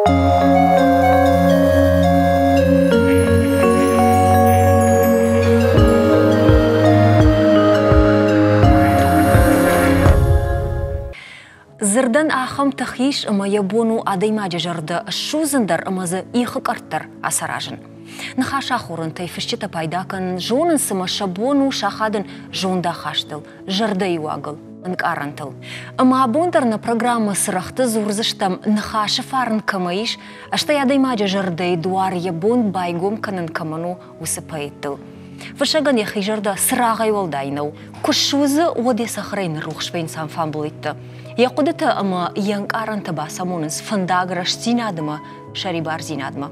Дзырдӕн ахӕм тых ис, ӕмӕ йӕ бон у адӕймаджы зӕрдӕ ссудзын дӕр ӕмӕ дзы ихы къӕртт дӕр ацаразын. Ныхас ахорӕнтӕй фысджытӕ пайда кӕнын зонынц ӕмӕ сӕ бон у сахадын зондахастыл, зӕрдӕйы уагыл, ӕнкъарӕнтыл. Ӕмӕ абон дӕр нӕ программӕ Цырӕгъты дзурдзыстӕм, ныхасы фарн кӕмӕ ис, стӕй адӕймаджы зӕрдӕйы дуар йӕ бон байгом кӕнын кӕмӕн у, уыцы поэттыл. Фыссӕгӕн йӕхи зӕрдӕ цырагъӕй уӕлдай нӕу. Куы ссудзы, уӕд йӕ цӕхӕрӕй ныррухс вӕййынц амфамблӕйттӕ. Йӕ хъуыдытӕ ӕмӕ йе нкъарӕнтӕ бацамонынц фӕндаг рӕстдзинад ӕмӕ сӕрибардзинадмӕ.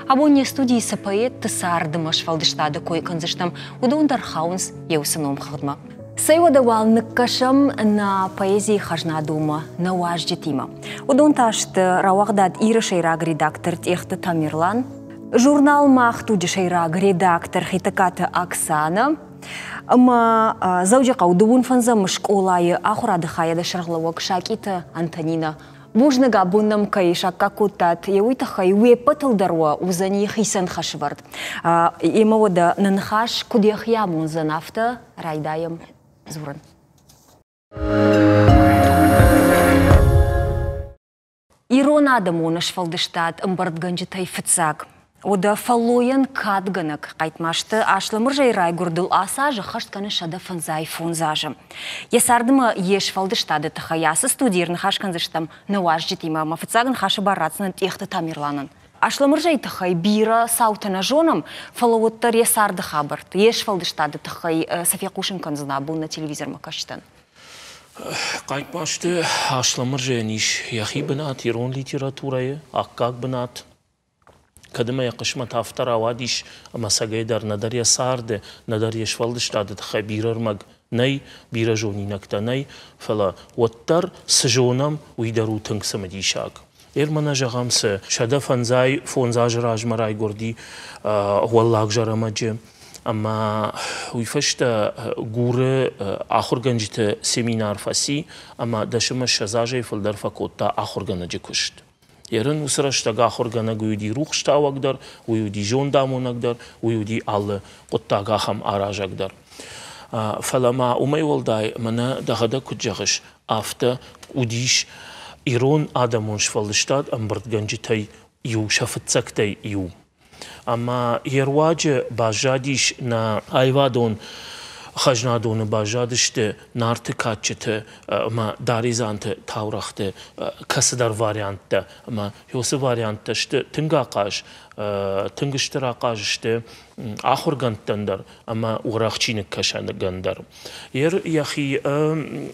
Абон не студийы цы поэтты цард ӕмӕ сфӕлдыстады кой кӕндзыстӕм, уыдон дӕр хауынц йӕ уыцы номхыгъдмӕ. Цӕй уӕдӕ уал ныккӕсӕм нӕ поэзийы хӕзнадонмӕ, нӕ уазджытимӕ. Уыдон та сты рауагъдад Иры сӕйраг редактор Тъехты Тамерлан, журнал Мах дуджы сӕйраг редактор Хетӕгкаты Оксана ӕмӕ Дзӕуджыхъӕуы дыууын фӕндзӕм скъолайы ахуырады хайады сӕргълӕууӕг Сакъиты Антонинӕ. Бузныг, абон нӕм кӕй саккаг кодтат, йе уый тыххӕй уе ппӕтыл дӕр уӕ уыдзӕни хицӕн хӕсвӕрд. Ӕмӕ уӕдӕ нӕ ныхас куыд йӕхи амондзӕн, афтӕ райдайӕм дзурын. Ирон адӕмон сфӕлдыстад ӕмбырдгӕнджытӕй фыццаг. Уӕдӕ фӕллойӕн кадгӕнӕг Хъайтмазты Аслӕмырзӕйы райгуырдыл ацы аз ӕххӕст кӕны 155 азы. Йӕ цардмӕ йе сфӕлдыстады тыххӕй ацы студийы ӕрныхас кӕндзыстӕм нӕ уазджытимӕ ӕмӕ фыццаг ныхасы бар ратдзынӕн Тъехты Тамерланӕн. Аслӕмырзӕйы тыххӕй бирӕ цаутӕ нӕ зонӕм, фӕлӕ уӕддӕр йӕ царды хабӕртты, йе сфӕлдыстады тыххӕй цы фехъусын кӕндзӕн абон нӕ телевизормӕ кӕсджытӕн? Хъайтмазты Аслӕмырзӕйӕн ис йӕхи бынат ирон литературӕйы, аккаг бынат. Кӕд ӕмӕ йӕ хъысмӕт афтӕ рауадис, ӕмӕ цӕгӕй дӕр нӕдӕр йӕ царды, нӕдӕр йе сфӕлдыстады тыххӕй бирӕ ӕрмӕг нӕй, бирӕ зонинӕгтӕ нӕй, фӕлӕ уӕддӕр цы зонӕм, уый дӕр у тынг цымыдисаг. Ермӕнӕ зӕгъӕм, цы 155 азы размӕ райгуырди Уӕллаг Зӕрӕмӕджы, ӕмӕ уый фӕстӕ Гуры ахуыргӕнджыты семинар фӕци ӕмӕ 10 ӕмӕ 20 азӕй фылдӕр фӕкодта ахуыргӕнӕджы куыст. Ерын уыцы рӕстӕг ахуыргӕнӕг уый уыди рухстауӕг дӕр, уый уыди зондамонӕг дӕр, уый уыди алы хъуыддаг ахӕм аразӕг дӕр. Фӕлӕ ма уымӕй уӕлдай, мӕнӕ дӕхӕдӕг куыд зӕгъыс, афтӕ уыдис ирон адӕмон сфӕлдыстад ӕмбырдгӕнджытӕй иу, сӕ фыццӕгтӕй иу. Ӕмӕ йе руаджы баззадис нӕ аивадон хӕзнадоны баззадысты Нарты кадджыты ӕмӕ Даредзанты таурӕгъты кӕцыдӕр варианттӕ. Ӕмӕ уыцы варианттӕ сты тынг ахъаз, тынг стыр ахъаз сты ахуыргӕндтӕн дӕр ӕмӕ уӕрӕх чиныгкӕсӕгӕн дӕр. Йӕхи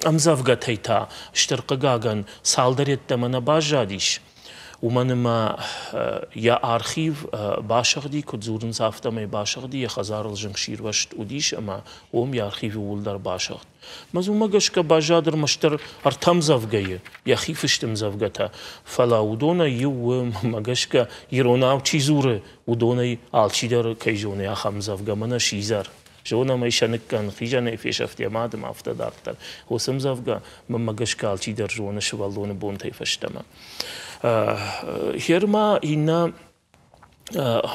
ӕмдзӕвгӕтӕй та, стыр хъыгагӕн, цалдӕр йеддӕмӕ нӕ баззадис. Уымӕн ӕмӕ йӕ архив басыгъди, куыд дзурынц, афтӕмӕй басыгъди, йӕ хӕдзарыл зынгсирвӕзт уыдис ӕмӕ уым йӕ архив иууылдӕр басыгъд. Ӕмӕ дзы уымӕ гӕсгӕ баззад ӕрмӕстдӕр ӕртӕ ӕмдзӕвгӕйы, йӕхи фыст ӕмдзӕвгӕтӕ, фӕлӕ уыдонӕй иу у, мӕнмӕ гӕсгӕ, иронау чи дзуры, уыдонӕй алчидӕр кӕй зоны ахӕм ӕмдзӕвгӕ, мӕнӕ Сидзӕр. Зонӕм ӕй сӕныккӕн, хизӕнӕй фесӕфт йӕ мад ӕмӕ афтӕ дарддӕр. Уыцы ӕмдзӕвгӕ, мӕнмӕ гӕсгӕ, алчидӕр зоны сывӕллоны бонтӕй фӕстӕмӕ. Гъер ма иннӕ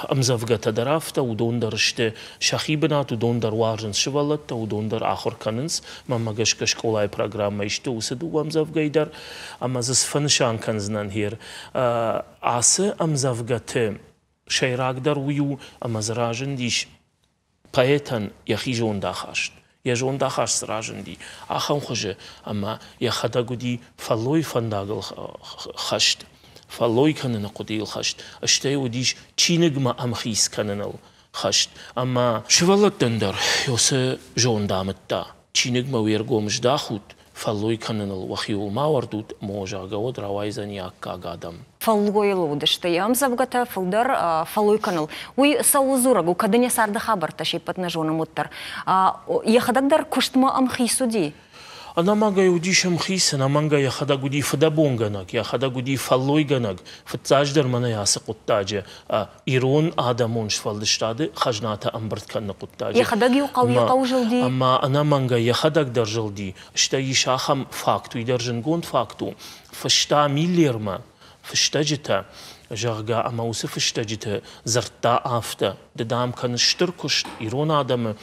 ӕмдзӕвгӕтӕ дӕр афтӕ, уыдон дӕр сты сӕхи бынат, уыдон дӕр уарзынц сывӕллӕттӕ, уыдон дӕр ахуыр кӕнынц. Мӕнмӕ гӕсгӕ скъолайы программӕйы сты уыцы дыууӕ ӕмдзӕвгӕйы дӕр. Ӕмӕ дзы цы фӕнысан кӕндзынӕн гъер ацы ӕмдзӕвгӕты сӕйрагдӕр уый у, ӕмӕ дзы разындис поэтӕн йӕхи зондахаст. Йӕ зондахаст цы разынди, ахӕм хуызы, ӕмӕ йӕхӕдӕг уыди фӕллойы фӕндагыл хӕст, фӕллой кӕныны хъуыдыйыл хӕст, стӕй уыдис чиныгмӕ ӕмхиц кӕныныл хӕст. Ӕмӕ сывӕллӕттӕн дӕр уыцы зонд амыдта, чиныгмӕ уе ргом здахут, фӕллой кӕныныл уӕхиуыл ма ауӕрдут, ӕмӕ, зӕгъгӕ, уӕд рауайдзӕни аккаг адӕм. Фӕллойыл уыдысты йӕ ӕмдзӕвгӕтӕ, фылдӕр фӕллой кӕныл. Уый цӕуыл дзурӕг у, кӕд ын йӕ царды хабӕрттӕ се ппӕт нӕ зонӕм, уӕддӕр. Йӕхӕдӕг дӕр куыстмӕ ӕмхиц уыди? Ӕнӕмӕнгӕй уыдис ӕмхиц, ӕнӕмӕнгӕй йӕхӕдӕг уыди фыдӕбонгӕнӕг, йӕхӕдӕг уыди фӕллойгӕнӕг. Фыццаджыдӕр мӕнӕ ацы хъуыддаджы ирон адӕмон сфӕлдыстады хӕзнатӕ ӕмбырд кӕныны хъуыддаджы. Йӕхӕдӕг-иу хъӕуи хъӕу зылди? Ӕмӕ ӕнӕмӕнгӕй йӕхӕдӕг дӕр зылди. Стӕй ис ахӕм факт, уый дӕр зындгонд факт у, фыста Миллермӕ, фыстӕджытӕ, зӕгъгӕ, ӕмӕ уыцы фыстӕджыты дзырдта афтӕ: ды, дам, кӕныс стыр куыст ирон адӕмы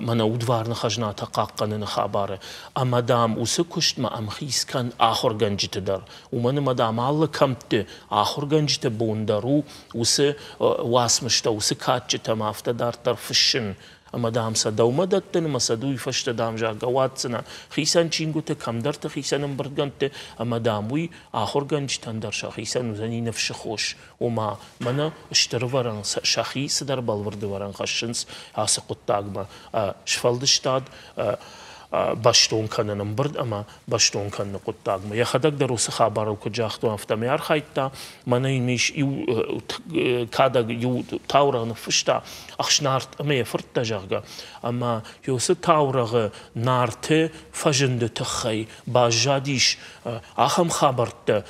мӕнӕ удварны хӕзнатӕ хъахъхъӕныны хабары, ӕмӕ, дам, уыцы куыстмӕ ӕмхиц кӕн ахуыргӕнджыты дӕр, уымӕн ӕмӕ, дам, алы кӕмтты ахуыргӕнджыты бон дӕр у уыцы уацмыстӕ, уыцы кадджытӕм афтӕ дарддӕр фыссын. Ӕмӕ, дам, сӕ дӕумӕ дӕттын ӕмӕ сӕ ды уый фӕстӕ, дам, зӕгъгӕ, уадздзынӕ хицӕн чингуыты, кӕмдӕрты хицӕн ӕмбырдгӕндты, ӕмӕ, дам, уый ахуыргӕнджытӕн дӕр сӕхицӕн уыдзӕни ныфсы хос, ома мӕнӕ стыр ӕвӕрӕн сӕхи цыдӕр бӕлвырд ӕвӕрӕн хӕссынц ацы хъуыддагмӕ сфӕлдыстад бӕстон кӕнын ӕмбырд ӕмӕ бӕстон кӕныны хъуыддагмӕ. Йӕхӕдӕг дӕр уыцы хабарыл куыд загътон, афтӕмӕй архайдта. Мӕнӕ йын ис иу кадӕг, иу таурӕгъ ныффыста, Ӕхснарт ӕмӕ йӕ фырттӕ, зӕгъгӕ. Ӕмӕ уыцы таурӕгъы Нарты фӕзынды тыххӕй баззадис ахӕм хабӕрттӕ,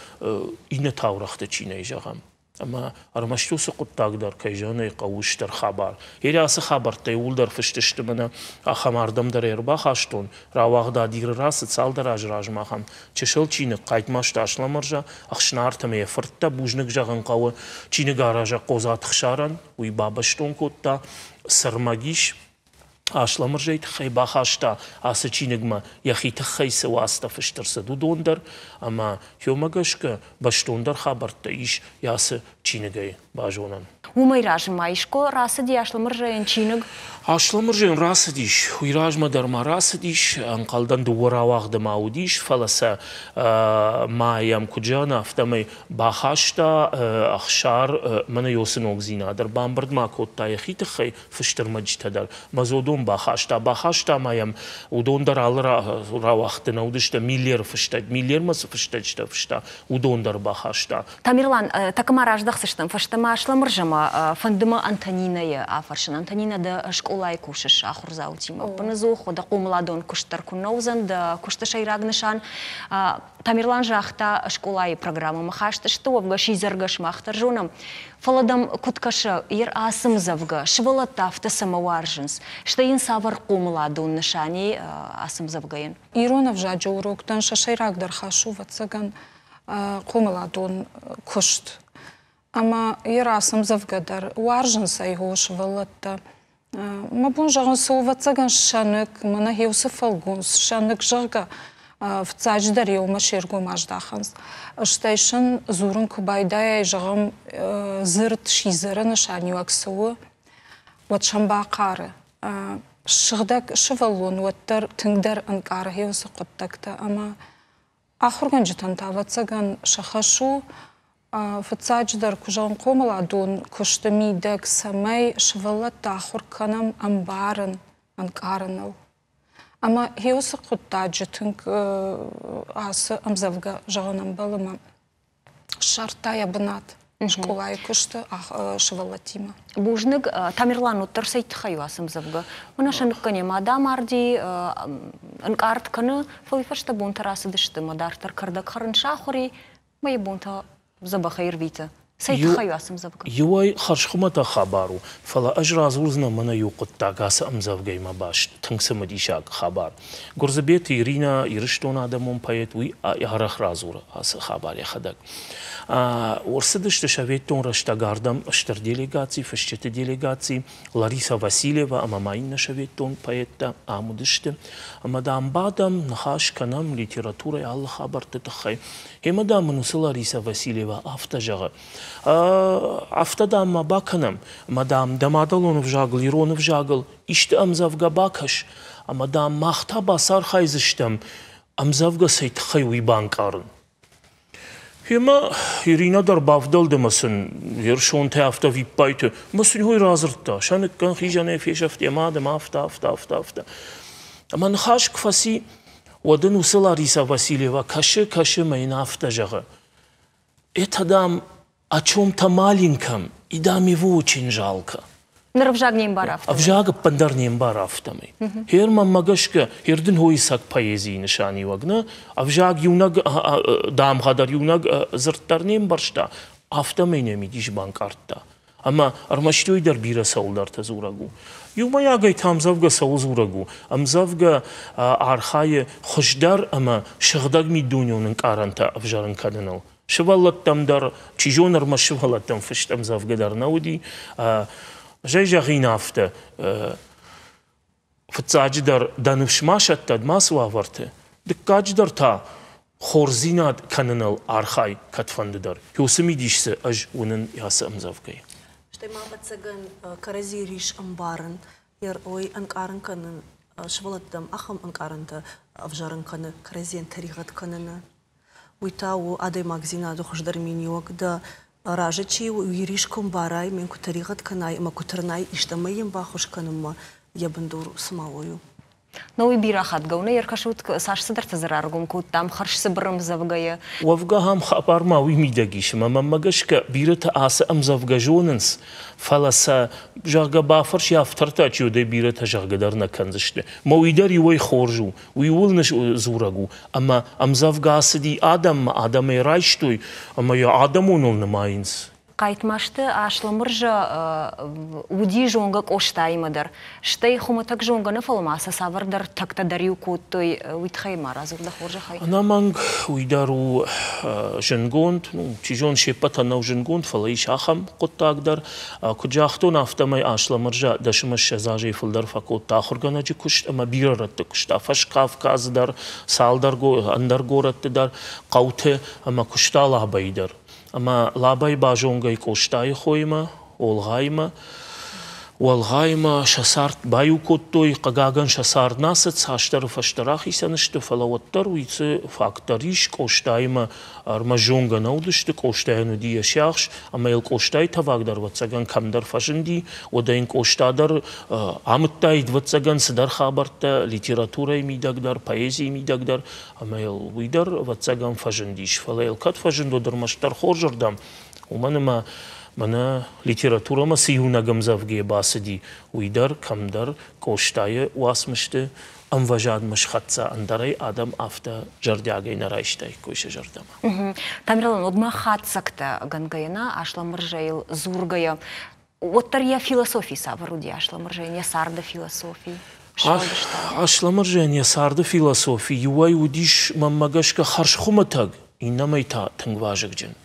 иннӕ таурӕгъты чи нӕй, зӕгъӕм. Ӕмӕ ӕрмӕст уыцы хъуыддаг дӕр, кӕй зӕгъын ӕй хъӕуы, стыр хабар. Ери ацы хабӕрттӕ иууылдӕр фыст сты мӕнӕ ахӕм ардӕм дӕр ӕрбахастон. Рауагъдад Иры рацыд цалдӕр азы размӕ ахӕм чысыл чиныг Хъайтмазты Аслӕмырзӕ, Ӕхснарт ӕмӕ йӕ фырттӕ, бузныг зӕгъын хъӕуы чиныгаразӕг Хъодзаты Хсарӕн, уый бабӕстон кодта, цы рмӕг ис, Аслӕмырзӕйы тыххӕй бахаста ацы чиныгмӕ йӕхи тыххӕй цы уацтӕ фыст ӕрцыд, уыдон дӕр, ӕмӕ уымӕ гӕсгӕ бӕстондӕр хабӕрттӕ ис йӕ ацы чиныгӕй базонӕн. Уымӕй размӕ искуы рацыди Аслӕмырзӕйӕн чиныг? Аслӕмырзӕйӕн рацыдис, уый размӕ дӕр ма рацыдис, ӕнхъӕлдӕн дыууӕ рауагъды ма уыдис, фӕлӕ сӕ ма йӕм куыд зӕгъын, афтӕмӕй бахаста Ӕхсар мӕнӕ уыцы ногдзинад, ӕрбамбырд ма кодта йӕхи тыххӕй фыст ӕрмӕджытӕ дӕр. Мазодон бахаста, бахаста ма йӕм, уыдон дӕр алы рауагъдты нӕ уыдысты Миллеры фыстӕг, Миллермӕ цы фыстӕджытӕ фыста, уыдон дӕр бахаста. Тамерлан, тӕккӕ ма раздӕхдзыстӕм фӕстӕмӕ Аслӕмырзӕмӕ, фӕнды мӕ Антонинӕйы афӕрсын. Антонинӕ, дӕ скъолайы кусыс ахуырдзаутимӕ. Ӕппынӕдзух дӕ хъомыладон куыст дӕр куы нӕ уыдзӕн, дӕ куысты сӕйраг нысан. Тамерлан загъта, скъолайы программӕмӕ хаст сты, уӕвгӕ сидзӕргӕс мах дӕр зонӕм. Фӕлӕ дӕм куыд кӕсы, йер ацы мдзӕвгӕ сывӕллӕттӕ афтӕ цӕмӕ уарзынц, стӕй йын цавӕр хъомыладон нысан и ацы мдзӕвгӕйӕн? Ирон ӕвзаджы уроктӕн сӕ сӕйрагдӕр хӕс у, ӕвӕццӕгӕн, хъомыладон куыст. Ӕмӕ йер ацы ӕмдзӕвгӕ дӕр уарзынц ӕй о сывӕллӕттӕ. Мӕ бон зӕгъын цы у, ӕвӕццӕгӕн, сӕныкк, мӕнӕ уыцы фӕлгонц, сӕныкк, зӕгъгӕ, фыццаджыдӕр еумӕ се ргом аздахынц. Стӕй сын дзурын куы байдайай, зӕгъӕм, дзырд сидзӕры нысаниуӕг цы у, уӕд сӕм бахъары. Сыгъдӕг сывӕллон уӕддӕр тынгдӕр ӕнкъары уыцы хъуыддӕгтӕ ӕмӕ ахуыргӕнджытӕн та, ӕвӕццӕгӕн, сӕ хӕс у Фыццаджыдӕр, куы зӕгъын, хъомыладон куысты мидӕг, цӕмӕй сывӕллӕтты ахуыр кӕнӕм ӕмбарын, ӕнкъарыныл. Ӕмӕ уыцы хъуыддаджы тынг ацы ӕмдзӕвгӕ зӕгъын ӕмбӕлы мӕ ссардта йӕ бынат скъолайы куысты сывӕллӕттимӕ. Бузныг. Тамерлан, уӕддӕр цӕй тыххӕй у ацы ӕмдзӕвгӕ? Уынӕ сӕныккӕн йӕ мад амарди, ӕнкъард кӕны, фӕлӕ уый фӕстӕ бонтӕ рацыдысты ӕмӕ дарддӕр кӕрдӕг хӕрын сахуыр и, Мӕйы бонтӕ дзӕбӕхӕй ӕрвиты. Цӕй тыххӕй у ацы ӕмдзӕвгӕ? Иуӕй хӕрзхуымӕтӕг хабар у, фӕлӕ ӕз радзурдзынӕн мӕнӕ иу хъуыддаг ацы ӕмдзӕвгӕимӕ баст, тынг цымыдисаг хабар. Гуырдзыбеты Иринӕ, Ирыстоны адӕмон поэт, уый арӕх радзуры ацы хабар йӕхӕдӕг. Ӕрцыдысты советон рӕстӕг ардӕм стыр делегаци, фысджыты делегаци, Лариса Васильева ӕмӕ ма иннӕ советон поэттӕ ам уыдысты. Ӕмӕ, дам, бадӕм, ныхас кӕнӕм литературӕйы алы хабӕртты тыххӕй. Ӕмӕ, дам, мын уыцы Лариса Васильева афтӕ зӕгъы: афтӕ, дам, ма бакӕнӕм, ӕмӕ, дам, дӕ мадӕлон ӕвзагыл, ирон ӕвзагыл исты ӕмдзӕвгӕ бакӕс, ӕмӕ, дам, мах та бацархайдзыстӕм ӕмдзӕвгӕ цӕй тыххӕй уый банкъарын. Гъемӕ Иринӕ дӕр бавдӕлд ӕмӕ сын Ерсонтӕ афтӕ виппайты, ӕмӕ сын уый радзырдта, сӕныккӕн хизӕнӕй фесӕфт йӕ мад ӕмӕ афтӕ, афтӕ, афтӕ, афтӕ. Ӕмӕ ныхас куы фӕци, уӕд ын уыцы Лариса Васильева кӕсы, кӕсы ӕмӕ йын афтӕ зӕгъы: Это, дам, о чем-то маленьком, и дам его очень жалко. Ныр ӕвзаг не мбары афтӕмӕй. Ӕвзаг ӕппындӕр не мбары афтӕмӕй. Хер мӕнмӕ гӕсгӕ, хер дын хойысаг поэзийы нысаниуӕг, нӕ? Ӕвзаг иунӕг дамгъӕ дӕр иунӕг дзырд дӕр не мбӕрста, афтӕмӕй нӕ мидис банкъардта. Ӕмӕ ӕрмӕст уый дӕр бирӕ цӕуылдӕртӕ дзурӕг у. Иумӕйагӕй та ӕмдзӕвгӕ цӕуыл дзурӕг у? Ӕмдзӕвгӕ архайы хуыздӕр ӕмӕ сыгъдӕг миддунеон ӕнкъарӕнтӕ ӕвзӕрын кӕныныл. Сывӕллӕттӕм дӕр, чи зоны, ӕрмӕст сывӕллӕттӕм фыст ӕмдзӕвгӕ дӕр нӕ уыди. Зӕй зӕгъин афтӕ, фыццаджыдӕр дӕ ныфс ма сӕттӕд мацы уавӕрты, дыккаджыдӕр та хорздзинад кӕныныл архай кӕдфӕндыдӕр. Уыцы мидис дзы ӕз уынын ацы ӕмдзӕвгӕйы. Стӕй ма, ӕвӕццӕгӕн, кӕрӕдзийы рис ӕмбарын, ой ӕнкъарын кӕнын сывӕллӕттӕм ахӕм ӕнкъарӕнтӕ ӕвзӕрын кӕны кӕрӕдзийӕн тӕригъӕд кӕныны. Уый та у адӕймагдзинады хуыздӕр миниуӕг. Дӕ разы чи у, уый рис куы ӕмбарай, мӕн куы тӕригъӕд кӕнай ӕмӕ куы тырнай истӕмӕй йын баххуыс кӕнынмӕ, йӕ бындур цыма уый у. Но уый бирӕ хатгӕ у, нӕ ӕркӕсут, цас цыдӕртӕ дзы раргом кодтам хӕрзцыбыр ӕмдзӕвгӕйы. Уӕвгӕ ахӕм хабар ма уый мидӕг ис, ӕмӕ мӕнмӕ гӕсгӕ бирӕтӕ ацы ӕмдзӕвгӕ зонынц, фӕлӕ сӕ, зӕгъгӕ, бафӕрс йӕ автортӕ чи уыд, бирӕтӕ зӕгъгӕ дӕр нӕ кӕндзысты. Мӕ уый дӕр иуӕй хорз у, уый ууыл дзурӕг у, ӕмӕ ӕмдзӕвгӕ ацыди адӕммӕ, адӕм ӕй райстой ӕмӕ йӕ адӕмоныл нымайынц. Хъайтмазты Аслӕмырзӕ уыди зонгӕ Къостаимӕ дӕр. Стӕй хуымӕтӕг зонгӕ нӕ, фӕлӕ ма сӕ цавӕрдӕр тӕгтӕ дӕр-иу кодтой. Уый тыххӕй ма радзур дӕ хорзӕхӕй. Ӕнӕмӕнг, уый дӕр у зынгонд. Ну, чи зоны, се ппӕтӕн нӕу зынгонд, фӕлӕ ис ахӕм хъуыддаг дӕр. Куыд загътон, афтӕмӕй Аслӕмырзӕ 10-20 азӕй фылдӕр фӕкодта ахуыргӕнӕджы куыст ӕмӕ бирӕ рӕтты куыста. Фӕскавказы дӕр, цалдӕр ӕндӕр горӕтты дӕр, хъӕуты ӕмӕ куыста Лабӕйы дӕр. Ӕмӕ Лабӕйы базонгӕ Къостайы хоимӕ, Олгъаимӕ. Уӕлгъаимӕ сӕ цард баиу кодтой, хъыгагӕн сӕ цард нӕ ацыд, цасдӕры фӕстӕ рахицӕн сты, фӕлӕ уӕддӕр уый цы факт дӕр ис, Къостаимӕ ӕрмӕст зонгӕ нӕ уыдысты, Къостайӕн уыди йӕ сиахс, ӕмӕ йыл Къостайы тӕваг дӕр, ӕвӕццӕгӕн, кӕмдӕр фӕзынди, уӕдӕ йын Къоста дӕр амыдтаид, ӕвӕццӕгӕн, цыдӕр хабӕрттӕ литературӕйы мидӕг дӕр, поэзийы мидӕг дӕр, ӕмӕ йыл уый дӕр, ӕвӕццӕгӕн, фӕзындис. Фӕлӕ йыл кӕд фӕзынд, уӕд ӕрмӕстдӕр хорзырдӕм, уымӕн ӕмӕ мӕнӕ литературӕмӕ цы иунӕг ӕмдзӕвгӕ бацыди, уый дӕр кӕмдӕр Къостайы уацмысты ӕмвӕзадмӕ схӕццӕ, ӕндӕрӕй адӕм афтӕ зӕрдиагӕй нӕ райстаиккой сӕ зӕрдӕмӕ. Тамерлан, уӕд ма хатдзӕгтӕ гӕнгӕйӕ нӕ Аслӕмырзӕйыл дзургӕйӕ, уӕддӕр йӕ философи цавӕр уыди Аслӕмырзӕйӕн, йӕ царды философи? Аслӕмырзӕйӕн йӕ царды философи иуӕй уыдис, мӕнмӕ гӕсгӕ, хӕрзхуымӕтӕг, иннӕмӕй та тынг вазыгджын.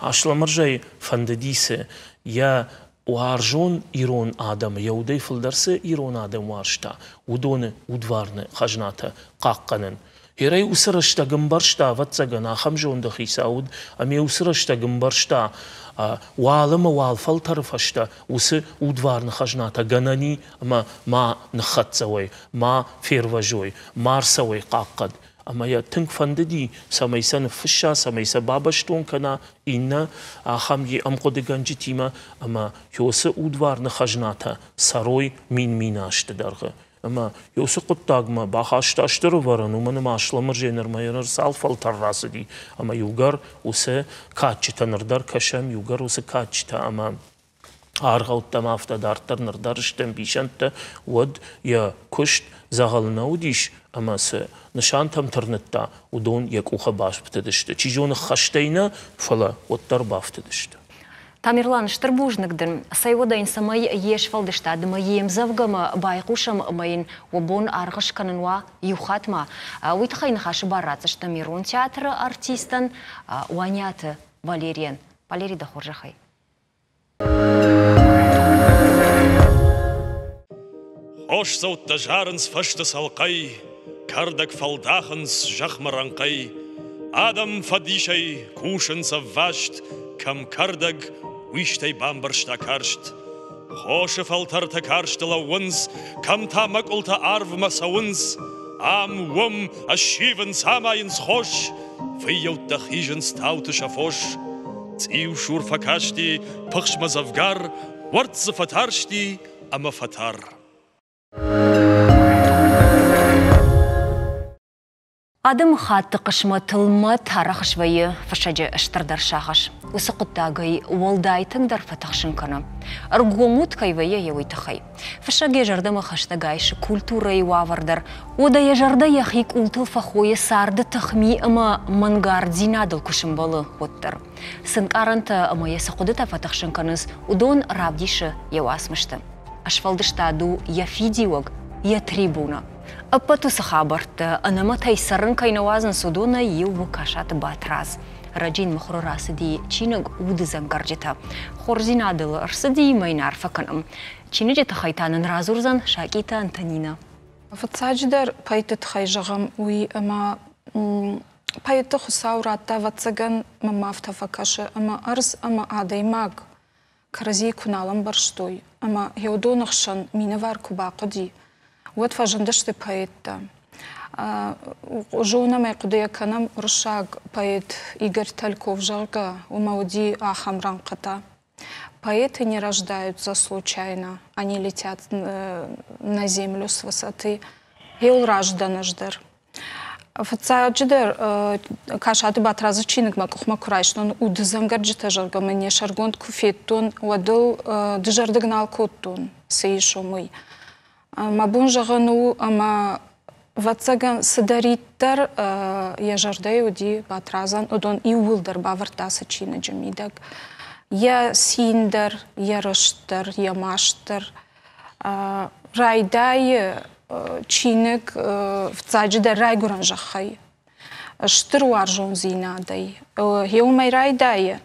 Аслӕмырзӕйы фӕндыди цы йӕ уарзон ирон адӕмы, йӕ удӕй фылдӕр цы ирон адӕм уарзта, уыдоны удварны хӕзнатӕ хъахъхъӕнын. Герӕй уыцы рӕстӕг ӕмбӕрста, ӕвӕццӕгӕн, ахӕм зонды хицау уыд, ӕмӕ уыцы рӕстӕг ӕмбӕрста, уал ӕмӕ уал фӕлтӕры фӕстӕ уыцы удварны хӕзнатӕ гӕнӕн и ӕмӕ ма ныххӕццӕ уой, ма фервӕзой, ма рцӕуой хъахъхъӕд. Ӕмӕ йӕ тынг фӕндыди, цӕмӕй сӕ ныффысса, цӕмӕй сӕ бабӕстон кӕна иннӕ ахӕм ӕмхъуыдыгӕнджытимӕ ӕмӕ уыцы удварны хӕзнатӕ цӕрой мин-мин азты дӕргъы. Ӕмӕ уыцы хъуыддагмӕ бахаста стыр ӕвӕрӕн, уымӕн ӕмӕ Аслӕмырзӕ нырмӕ ныр цал фӕлтӕр рацыди, ӕмӕ иугӕр уыцы кадджытӕ ныр дӕр кӕсӕм, иугӕр уыцы кадджытӕ ӕмӕ аргъӕуттӕм афтӕ дарддӕр ныр дӕр сты ӕмбисӕндтӕ, уӕд йӕ куыст дзӕгъӕлы нӕ уыдис ӕмӕ цы нысантӕм тырныдта, уыдон йӕ къухы бафтыдысты. Чи зоны, хӕстӕй нӕ, фӕлӕ уӕддӕр бафтыдысты. Тамерлан, стыр бузныг дын. Цӕй уӕдӕ йын цӕмӕй йе сфӕлдыстадмӕ, йе мдзӕвгӕмӕ байхъусӕм ӕмӕ йын уӕ бон аргъ скӕнын уа иу хатт ма. Уый тыххӕй ныхасы бар ратдзыстӕм Ирон театры артистӕн Уаниаты Валерийӕн. Валерий, дӕ хорзӕхӕй. Хосдзӕуттӕ зарынц фӕзты цӕлхъӕй, Кӕрдӕг фӕлдахынц зӕхмӕ рӕнхъӕй. Адӕм фӕдисӕй кусынц ӕвваст, Кӕм кӕрдӕг, уистӕй бамбӕрзта карст. Хосы фӕлтӕртӕ карсты лӕууынц, Кӕм та мӕкъуылтӕ арвмӕ цӕуынц. Ам, уым ӕссивынц, амайынц хос, Фыййӕуттӕ хизынц тауты сӕ фос. Цъиусур фӕкасти пыхсмӕ дзӕвгар, Уӕрцц дзы фӕтарсти ӕмӕ фӕтар. Адӕмыхатты хъысмӕтыл мӕт арӕх свӕййы фыссӕджы стырдӕр сагъӕс. Уыцы хъуыддагӕй уӕлдай тынгдӕр фӕтыхсын кӕны. Ӕргом уд кӕй вӕййы, йӕ уый тыххӕй. Фыссӕг йӕ зӕрдӕмӕ хӕстӕг айсы культурӕйы уавӕр дӕр. Уӕдӕ йӕ зӕрдӕ йӕхи къултыл фӕхойы царды тыхми ӕмӕ мӕнгарддзинадыл куы сӕмбӕлы, уӕддӕр. Цы нкъарӕнтӕ ӕмӕ йӕ цы хъуыдытӕ фӕтыхсын кӕнынц, уыдон равдисы йӕ уацмысты. Сфӕлдыстад у йӕ фидиуӕг, йӕ трибунӕ. Ӕппӕт уыцы хабӕрттӕ ӕнӕмӕтӕй цӕрын кӕй нӕ уадзынц, уыдонӕй иу у Касаты Батрадз. Ӕрӕджы йын мыхуыры рацыди чиныг Уды дзӕнгӕрджытӕ. Хорздзинадыл ӕрцыди ӕмӕ йын арфӕ кӕнӕм. Чиныджы тыххӕй та нын радзурдзӕн Сакъиты Антонинӕ. Фыццаджыдӕр поэтты тыххӕй зӕгъӕм уый, ӕмӕ поэтты Хуыцау радта, ӕвӕццӕгӕн, мӕм афтӕ фӕкӕсы, ӕмӕ ӕрдз ӕмӕ адӕймаг кӕрӕдзийы куы нал ӕмбӕрстой ӕмӕ уыдоны хсӕн минӕвар куы бахъуыди, уӕд фӕзындысты поэттӕ. Зонӕм ӕй, хъуыдыйӕ кӕнӕм, уырыссаг поэт Игорь Тальков, зӕгъгӕ, уымӕ уыди ахӕм рӕнхъытӕ. Поэты не рождаются случайно, они летят на землю с высоты. Еул раздӕн ӕз дӕр. Фыццаджыдӕр Касаты Батрадзы чиныг мӕ къухмӕ куы райстон, уды дзӕнгӕрджытӕ, зӕгъгӕ, мын йӕ сӕргонд куы федтон, уӕд ыл дызӕрдыг нал кодтон, цы ис уым, уый. Мӕ бон зӕгъын у, ӕмӕ ӕвӕццӕгӕн, цыдӕриддӕр йӕ зӕрдӕйы уыди Батрадзӕн, уыдон иууылдӕр бавӕрдта ацы чиныджы мидӕг. Йӕ цин дӕр, йӕ рыст дӕр, йӕ маст дӕр. Райдайы чиныг фыццаджыдӕр райгуырӕн зӕххӕй, стыр уарзондзинадӕй. Уымӕй райдайы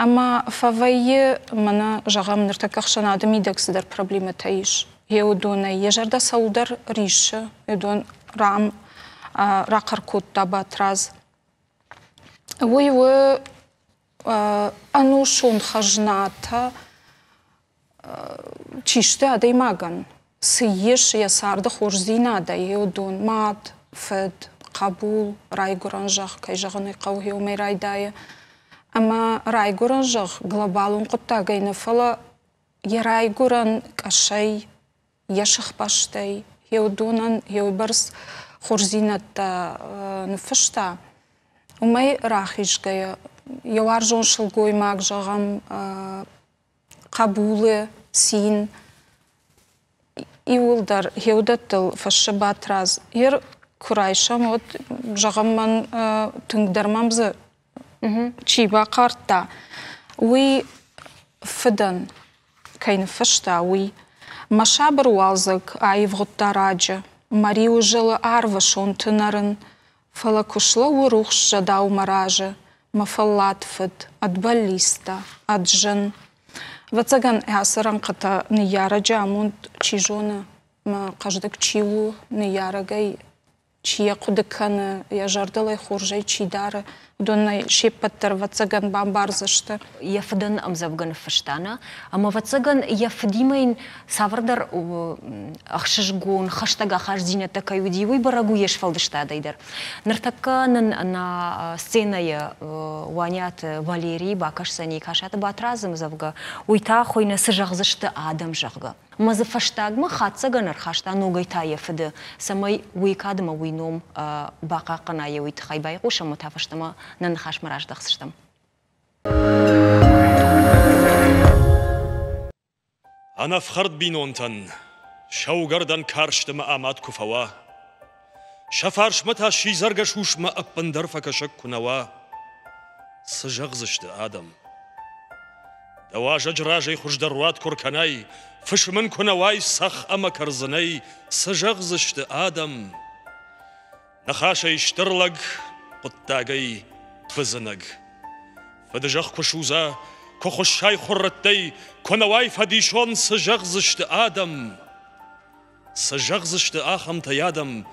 ӕмӕ фӕвӕййы, мӕнӕ, зӕгъӕм, ныртӕккӕ ӕхсӕнады мидӕг цыдӕр проблемӕтӕ ис. Йе уыдонӕй йӕ зӕрдӕ цӕуылдӕр риссы, уыдон рам рахъӕр кодта Батрадз. Уый у ӕнусон хӕзнатӕ чи сты адӕймагӕн, цы ис йӕ царды хорздзинадӕй, уыдон мад, фыд, хъӕбул, райгуырӕн зӕхх, кӕй зӕгъын ӕй хъӕуы, уымӕй райдайы. Ӕмӕ райгуырӕн зӕхх глобалон хъуыддагӕй нӕ, фӕлӕ йӕ райгуырӕн къӕсӕй, йӕ сыхбӕстӕй, йе уыдонӕн йе уыйбӕрц хорздзинӕдтӕ ныффыста, уымӕй рахизгӕйӕ йӕ уарзон сылгоймаг, зӕгъӕм, хъӕбулы цин иууылдӕр гъеуыдӕттыл фыссы Батрадз. Ер куы райсӕм, уӕд, зӕгъӕм, мӕн тынгдӕр мӕм дзы чи бахъардта, уый фыдӕн кӕй ныффыста, уый. Мӕ сабыр уалдзӕг аивгъуыдта раджы, мӕ риуы зӕлы арвы сонты нӕрын, Фӕлӕ куы слӕууы рухс зӕдау мӕ разы, мӕ фӕллад фыд, ӕд бӕллицтӕ, ӕд зын. Ӕвӕццӕгӕн, ацы рӕнхъытӕ ныййарӕджы амонд чи зоны, мӕ хъӕздыг чи у, ныййарӕгӕй чи йӕ хъуыды кӕны, йӕ зӕрдыл ӕй хорзӕй чи дары, уыдонӕй се ппӕт дӕр, ӕвӕццӕгӕн, бамбардзысты. Йӕ фыдӕн ӕмдзӕвгӕ ныффыста, нӕ? Ӕмӕ, ӕвӕццӕгӕн, йӕ фыдимӕ йын цавӕрдӕр ӕхсызгон, хӕстӕг ахастдзинӕдтӕ кӕй уыди, уый бӕрӕг у йе сфӕлдыстадӕй дӕр. Ныртӕккӕ нын нӕ сценӕйы Уаниаты Валерий бакӕсдзӕни Касаты Батрадзы ӕмдзӕвгӕ, уый та хуыйны «Цы зӕгъдзысты адӕм», зӕгъгӕ. Ӕмӕ дзы фӕстагмӕ хатдзӕгӕн ӕрхаста ногӕй та йӕ фыды, цӕмӕй уый кад ӕмӕ уый ном бахъахъхъӕна йӕ уый тыххӕй байхъусӕм ӕмӕ та фӕстӕмӕ нӕ ныхасмӕ раздӕхдзыстӕм. Ӕнӕфхӕрд бинонтӕн сӕугӕрдӕн карст ӕмӕ амад куы фӕуа, сӕ фарсмӕ та сидзӕргӕс усмӕ ӕппындӕр фӕкӕсӕг куы нӕ уа, цы зӕгъдзысты адӕм? Дӕ уазӕджы разӕй хуыздӕр уат куы ркӕнай, фысым ын куы нӕ уай цӕхх ӕмӕ кӕрдзынӕй, цы зӕгъдзысты адӕм? Ныхасӕй стыр лӕг, хъуыддагӕй бызынӕг. Фыдызӕхх куы судза, куы хуыссай хуыррыттӕй, куы нӕ уай фӕдисон, цы зӕгъдзысты адӕм? Цы зӕгъдзысты ахӕмтӕй адӕм?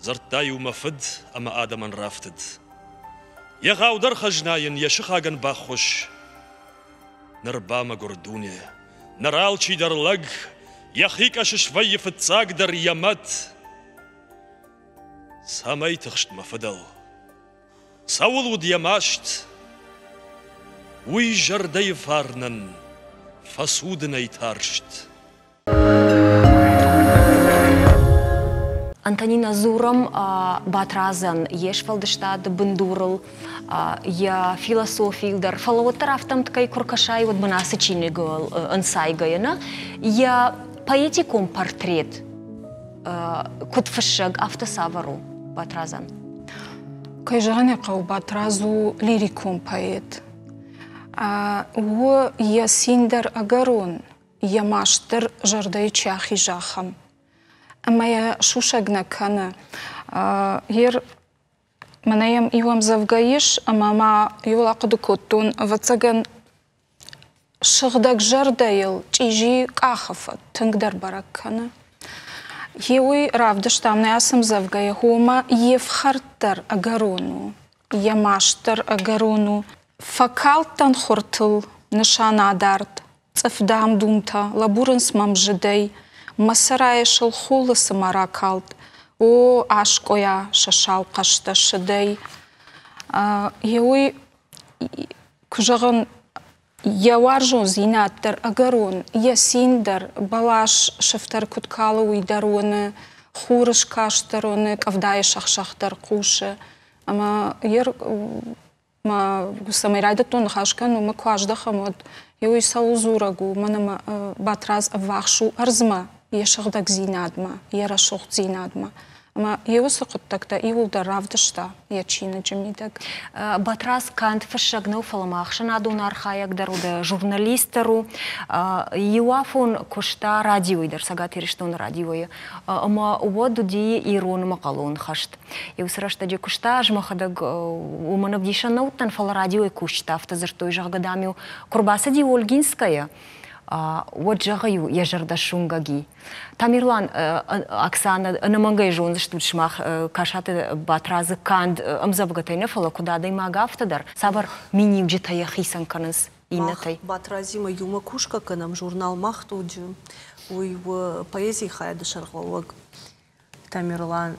дзырдта-иу мӕ фыд ӕмӕ адӕмӕн рафтыд. Егъаудӕр хӕзна йын йӕ сыхагӕн баххуыс. Ныр бамӕгуыр дуне. Ныр алчидӕр лӕг, йӕхи къӕсы свӕййы фыццагдӕр йӕ мӕт. Цӕмӕй тыхст мӕ фыдӕл? Цӕуыл уыд йӕ маст? Уый зӕрдӕйы фарнӕн фӕцудынӕй тарст. Антонина, дзурӕм Батрадзӕн йе сфӕлдыстады бындурыл, йӕ философийыл дӕр, фӕлӕ уӕддӕр афтӕ ӕмткӕй куы ркӕсай, уӕд мын ацы чиныгыл ӕнцайгӕйӕ нӕ, йӕ поэтикон портрет куыд фыссӕг, афтӕ цавӕр у Батрадзӕн? Кӕй зӕгъын ӕй хъӕуы, Батрадз у лирикон поэт. У йӕ цин дӕр ӕгӕрон, йӕ маст дӕр зӕрдӕйы чи ахизы, ахӕм. Ӕмӕ йӕ сусӕг нӕ кӕны. Ер Мӕнӕ йӕм иу ӕмдзӕвгӕ ис, ӕмӕ ма иуыл ахъуыды кодтон, ӕвӕццӕгӕн, сыгъдӕг зӕрдӕйыл чъизи къахы фӕд тынгдӕр бӕрӕг кӕны. Гъе уый равдыстам нӕ ацы ӕмдзӕвгӕйы, ома йе фхӕрд дӕр ӕгӕрон у, йӕ маст дӕр ӕгӕрон у. Фӕкалдтӕн хуыртыл, нысан адард, цъыф дам-думтӕ лӕбурынц мӕм зыдӕй, мӕ сӕрайы сыл хулы цыма ракалд, о, аскъуыйа сӕ сау хъӕстӕ сыдӕй. Гъе уый, куы зӕгъын, йӕ уарзондзинад дӕр ӕгӕрон, йӕ цин дӕр, бӕлас сыфтӕр куыд калы, уый дӕр уыны, хуры скаст дӕр уыны, къӕвдайы сӕх-сӕх дӕр хъусы. Ӕмӕ йе мӕ цӕмӕй райдыдтон ныхас кӕнын, уымӕ куы аздӕхӕм, уӕд уый цӕуыл дзурӕг у, мӕн ӕмӕ Батрадз ӕввахс у ӕрдзмӕ, йӕ сыгъдӕгдзинадмӕ, йӕ рӕсугъддзинадмӕ. Ӕмӕ йӕ уыцы хъуыддӕгтӕ иууылдӕр равдыста йӕ чиныджы мидӕг. Батрадз канд фыссӕг нӕу, фӕлӕ ма ӕхсӕнадон архайӕг дӕр у, журналист дӕр у. Иу афон куыста радиойы дӕр, Цӕгат Ирыстоны радиойы. Ӕмӕ уӕд уыди ирон мӕхъӕлон хӕст. Иу цы рӕстӕджы куыста, ӕз мӕхӕдӕг уымӕн ӕвдисӕн нӕ уыдтӕн, фӕлӕ радиойы кусджытӕ афтӕ дзырдтой, зӕгъгӕ, дам-иу куы рбацыди Ольгинскӕйӕ, уӕд, зӕгъы-иу, йӕ зӕрдӕ суынгӕг и. Тамерлан, Оксана, ӕнӕмӕнгӕй зондзыстут сымах Касаты Батрадзы канд ӕмдзӕвгӕтӕй нӕ, фӕлӕ куыд адӕймаг, афтӕ дӕр. Цавӕр миниуджытӕ йӕ хицӕн кӕнынц иннӕтӕй? Мах Батрадзимӕ иумӕ кусгӕ кӕнӕм журнал «Мах дуджы». Уый у поэзийы хайады сӕргълӕууӕг. Тамерлан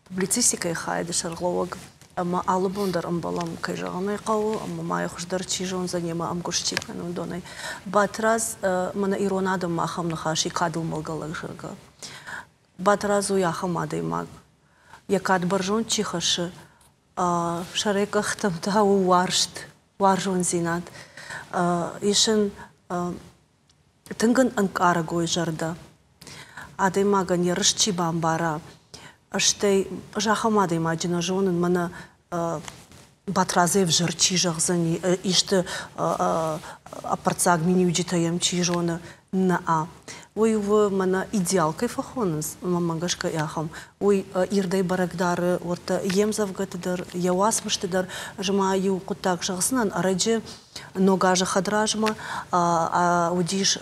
публицистикӕйы хайады сӕргълӕууӕг ӕмӕ алы бон дӕр ӕмбӕлӕм, кӕй зӕгъын ӕй хъӕуы, ӕмӕ ма йӕ хуыздӕр чи зондзӕн, йемӕ ӕмгуыст чи кӕны, уыдонӕй. Батрадз мӕнӕ ирон адӕммӕ ахӕм ныхас и кадыл мӕлгӕ лӕг, зӕгъгӕ. Батрадз у ахӕм адӕймаг, йӕ кад бӕрзонд чи хӕссы, сӕрӕй къӕхтӕм та у уарзт, уарзондзинад. Ис ын тынг ын ӕнкъарӕгой зӕрдӕ. Адӕймагӕн йӕ рыст чи бамбара, стӕй ӕз ахӕм адӕймаджы нӕ зонын, мӕнӕ Батрадзӕй ӕвзӕр чи зӕгъдзӕни, исты ӕппӕрццаг миниуджытӕ йӕм чи зоны, нӕ. Уый у, мӕнӕ идеал кӕй фӕхонынц, мӕнмӕ гӕсгӕ ахӕм. Уый ирдӕй бӕрӕг дары уӕртӕ йе мдзӕвгӕты дӕр, йӕ уацмысты дӕр. Ӕз ма иу хъуыддаг зӕгъдзынӕн, ӕрӕджы Ног азы хӕдразмӕ уыдис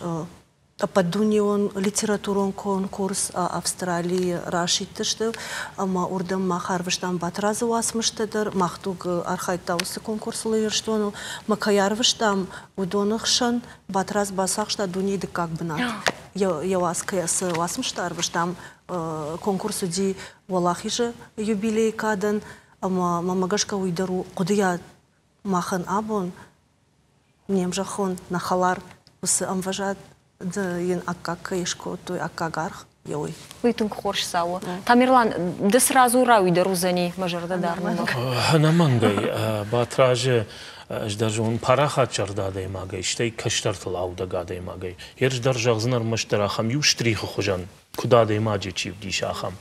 ӕппӕтдунеон литературон конкурс Австралийы расидтысты ӕмӕ уырдӕм мах арвыстам Батрадзы уацмыстӕ дӕр. Мах дуг архайдта уыцы конкурсыл Ирыстоныл. Мӕ кӕй арвыстам, уыдоны хсӕн Батрадз бацахста дунейы дыккаг бынат. Йӕ уац цы уацмыстӕ арвыстам, конкурс уыди Уӕлахизы юбилейы кадӕн ӕмӕ мӕмӕ гӕсгӕ уый дӕр у хъуыдыйад махӕн абон не мзӕххон, нӕ хӕлар уыцы ӕмвӕзад йын аккаг кӕй скодтой, аккаг аргъ йӕ уый. Уый тынг хорз цауы. Тамерлан, ды сразу рауи дӕр уыдзӕни, мӕ зӕрдӕ дарынмӕ. Ӕнӕмӕнгӕй, Батразы ӕз дӕр зонын парахат зӕрдӕ адӕймагӕй, стӕй кӕстӕртыл аудӕг адӕймагӕй. Ӕз дӕр зӕгъдзынӕн ӕрмӕстдӕр ахӕм иу штрихы хуызӕн, куыд адӕймаджы чи вдисы, ахӕм.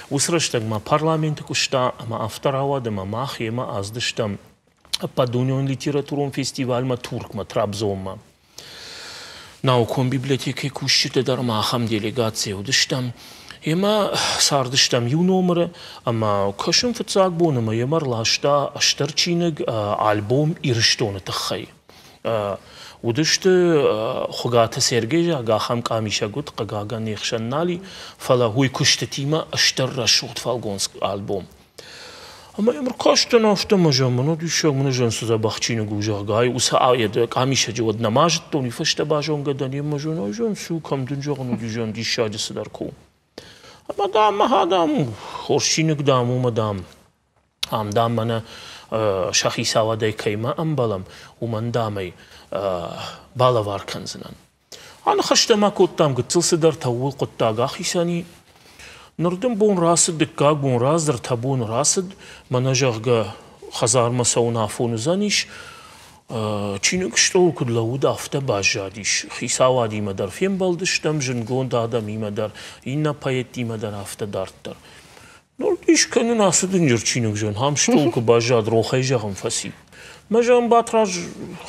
Уыцы рӕстӕг ма парламенты куыста ӕмӕ афтӕ рауад, ӕмӕ мах йемӕ ацыдыстӕм ӕппӕтдунеон литературон фестивальмӕ Туркмӕ, Трабзонмӕ. Наукон библиотекӕйы кусджытӕ дӕр ма ахӕм делегацийы уыдыстӕм. Йемӕ цардыстӕм иу номыры ӕмӕ кӕсын фыццаг бон ӕмӕ йемӕ ӕрласта стыр чиныг альбом Ирыстоны тыххӕй. Уыдысты Хуыгаты Сергей, зӕгъгӕ, ахӕм къамисӕг уыд, хъыгагӕн, не хсӕн нал и, фӕлӕ уый куыстытимӕ стыр рӕсугъд фӕлгонц альбом. Ӕмӕ йӕм ӕркастӕн афтӕ ӕмӕ зӕгъын, мӕнӕ диссаг, мӕнӕ зӕгъын, цы дзӕбӕх чиныг у, зӕгъгӕ, ай уыцы къамисӕджы уӕд нӕма зыдтон, уый фӕстӕ базонгӕ дӕн, йемӕ зӕгъын, ай зӕгъын, цы у, кӕм дын зӕгъын уыди, зӕгъын, диссаджы цыдӕр куы у. Ӕмӕ, дам, мӕ дам, хорз чиныг, дам, у, мӕ, дам, ам, дам, мӕнӕ сӕ хицауадӕй кӕимӕ ӕмбӕлӕм, уымӕн, дам, ӕй балӕвар кӕндзынӕн. Аныхӕстӕ ма кодтам гыццыл цыдӕртӕ, ууыл хъуыддаг ахицӕн и. Ныр дын бон рацыд, дыккаг бон рацыд, ӕртӕ боны рацыд, мӕнӕ, зӕгъгӕ, хӕдзармӕ цӕуын афон уыдзӕнис. Чиныг стъолы куыд лӕууыд, афтӕ баззадис. Хицауадимӕ дӕр фембӕлдыстӕм, зындгонд адӕмимӕ дӕр, иннӕ поэттимӕ дӕр афтӕ дарддӕр. Ныр дис кӕнын ацы дынджыр чиныг зӕгъын, ам стъол куы баззад, рохӕй зӕгъын фӕци. Мӕ зӕгъын, Батраз,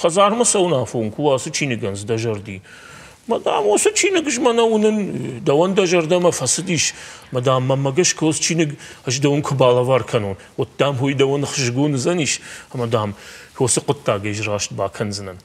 хӕдзармӕ цӕуын афон куы у, ацы чиныгӕн дзы дӕ зӕрди. Мадам, уыцы чиныг ӕз мӕнӕ уынын, дӕуӕн дӕ зӕрдӕмӕ фӕцыдис, мадам, мӕнмӕ гӕсгӕ уыцы чиныг ӕз дӕуӕн куы балӕвар кӕнон, уӕд дам уый дӕуӕн ӕхсызгон уыдзӕнис, ӕмӕ дам уыцы хъуыддагӕй ӕз раст бакӕндзынӕн.